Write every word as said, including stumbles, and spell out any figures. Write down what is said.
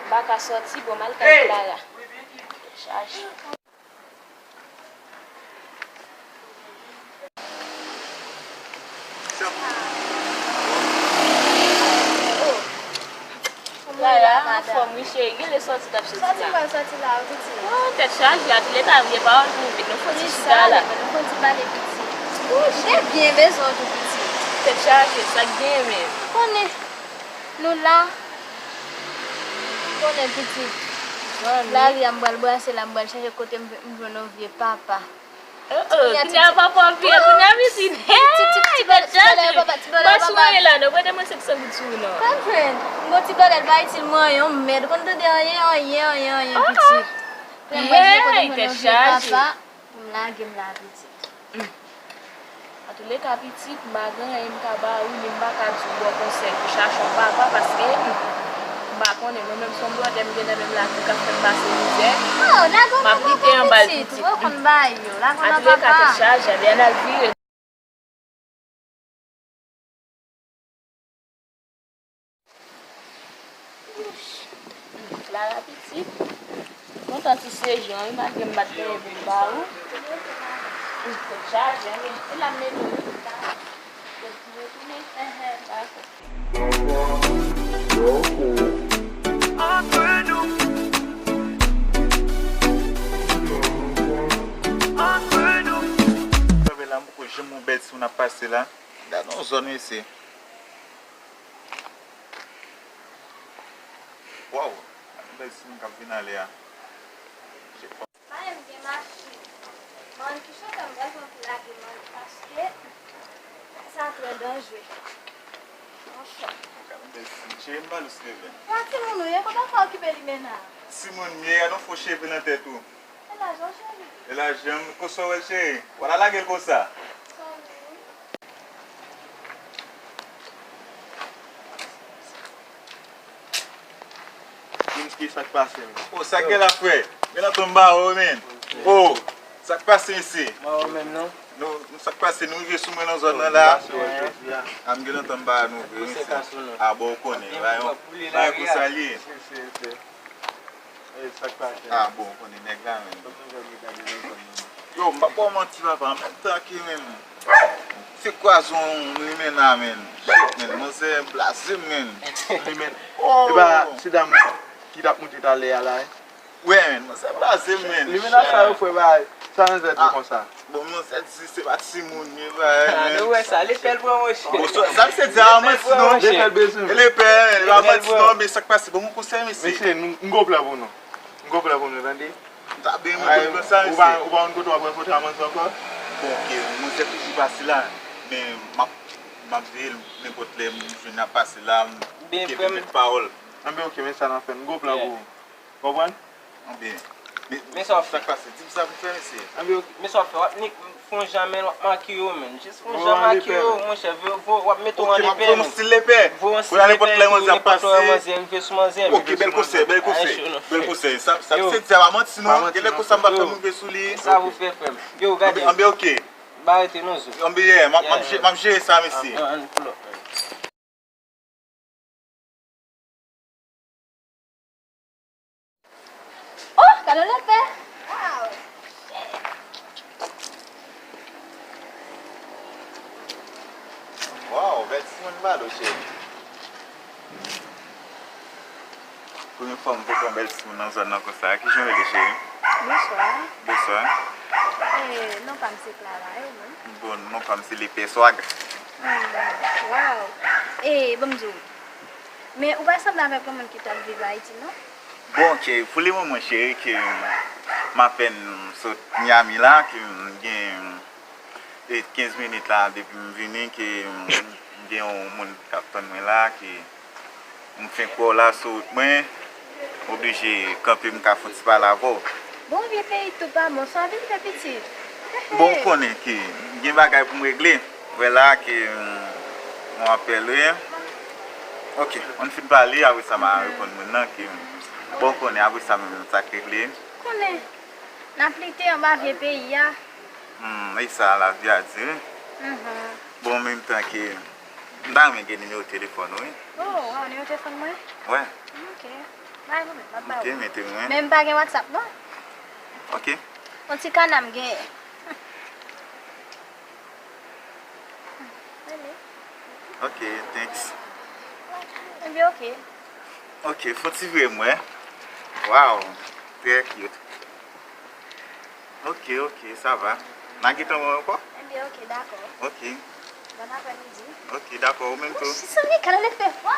M pa ka sòti, bon, m al kay Clara. Chaje. Clara, anfòm wi cheri, genlè sòti t ap sòti la. Sòti m pral sòti la wi pitit. Oh, tèt chaje, atoude ta vye pawòl pou ou vin, nou fon ti chita la. Nou fon ti pale pitit. Ou byen bezwen w tou pitit. Tèt chaje, sa k genyen menm? Konnen nou la. Konnen pitit. Lari a m pral brase la, m pral chache kote m m jwenn yon vye papa. Oh, oh, kounye a papa w vye, kounye a pitit. Hey, tèt chaje. Bòs mwen la, non, prete mwen senk san goud sou ou non. Konprann. M gon ti bagay pa itil mwen anyen, yon mèd. Konn tande anyen, anyen, anyen, anyen, pitit. Fè m pral jwenn kote m jwenn yon vye papa pou m lage m la pitit. Antouleka pitit, m pa gen anyen m ka ba ou, ni m pa ka di w bon konsèy pou chache yon papa, paske m pa konnen, mwen menm se yon blòdè m gen nan men m la ki ka fè m pase mizè. M ap lite anba l pitit. Antouleka tèt chaje, anben ann al vire. Clara pitit, kontan ti sejour an wi, malgre m pa t gen anyen pou m ba ou. Tèt chaje, anben, se la m mete w wi. Fòk ti retounen. Dakò. Sa fè la, m poko janm wè yon bèl timoun ap pase la. Gade yon zòn, mesye. Waw, gade yon bèl timoun k ap vin ale a. Madanm gen machin. Mwen ki chante m bezwen pou lage mwen paske sa twò danjre. Monchè. Gade yon bèl timoun, cheri m pa lous leve. Pa timoun ou ye, konbyen fwa w okipe limena? Timoun m ye, gade yon fo cheve nan tèt ou. E lajan w cheri. E lajan m, konsa w wè l cheri. W al lage l konsa. Di m ki sa k pase menm. Oh, sa k gen la frè? Gen nan tonm ba ou menm. Oh, sa k pase mesye? Ba ou menm non. Nou, sa k pase nou rive sou mwen nan zòn nan la. A m gen nan tonm ba nou vre mesye. A bon ou konnen. Ba yon, ba yon konsa l ye. E, sa k pase? Ah, bon, ou konnen nèg la, menn. Yo, m p ap ba w manti, papa, an menm tan ke, menn, se kwaze yon limena, menn. Shit, menn, manzè blaze m, menn. Limena. Oh! E pa ti dam ki t ap moute talè a la, wi? Wi, menn, manzè blaze m, menn. Limena sa yo, frè, ba, sa manzè di konsa. Bon, manzè di se pa timoun, men bagay, men. Nou wè sa, lepè l pran monchè. Bon, sa, sa misye di a manti non. Lepè l bezwen. E lepè, li pa manti non, men sa k pase, bon, yon konsèy, mesye. Mesye, m gon plan pou nou. M gon plan pou nou, tande. M ta byen renmen konn plan sa, mesye. Ou pa, ou pa konn kote w ap rankontre a manzè ankò? Bon, ok, manzè toujou pase la, men m ap, m ap veye l, nenpòt lè m jwenn l ap pase la, m kenbe mèt pawòl. Anben, ok, men sa n ap fè, m gon plan pou ou. Konprann? Anben, men sa w ap fè. Sa k pase? Di m sa pou fè, mesye. Anben, men sa w ap fè, w ap nik fè yon jan, men w ap makiye w, menn. Jis fè yon jan makiye w, monchè, vo, vo, w ap mete w an lepè, menn. Voye yon stil lepè. Voye yon stil lepè, tou, nenpòt lè manzè ap pase. Ok, bèl konsèy, bèl konsèy. Bèl konsèy. Sa, sa misye di a pa manti non. Genlè konsa m pa fè m rive sou li. Sa pou fè, frè m. Yo, gade. Anben, ok. Ba rete non, zo. Anben, yeah, m ap, m ap jere sa, mesye. An, an, pull up. Oh, gade yon lepè. Wow. Wow, bèl timoun balo, cheri. Premye fwa m wè yon bèl timoun nan zòn nan konsa. Kijan w rele, cheri? Bonswa. Bonswa. Eh, non pa m se Clara, e ou menm? Bon, non pa m se Lepè Swag. Hmm, wow. Eh, ban m di w. Men ou pa sanble avèk yon moun ki t ap viv Ayiti, non? Bon, ke pou le moman, cheri, ke m apèn sot Miami la, ke m gen, e, kenz minit la depi m vini, ke m gen yon moun k ap tann mwen la, ke m fenk wè w la sou wout mwen, m oblije kanpe, m ka fè yon ti pale avè w. Bon, vye peyi tou pa bon, sa w vin fè pitit? Bon, ou konnen ke m gen bagay pou m regle. Wè la ke, mm, yon apèl, wi. Ok, ann fin pale, apre sa m a reponn moun nan ke, mm, bon, ou konnen, apre sa menm, sa k regle. Konnen, n ap lite anba vye peyi a. Hmm, e sa, lavi a di, wi. Mhm. Bon, an menm tan ke, m ta renmen gen nimewo telefòn ou, wi. Oh, waw, nimewo telefòn mwen? Wi. Ok. Bay mwen menm, m ap bay Ok, ou. mete mwen. Men m pa gen WhatsApp non. Ok. Yon ti kana m genyen. Ok, thanks. Ebyen, ok. Ok, fon ti vre mwen. Wow, trè cute. Ok, ok, sa va. N a gentan wè ankò? Ebyen, ok, dakò. Ok, Bon aprèmidi. Ok, dakò, ou menm tou. Sisonye kalale fè fwa.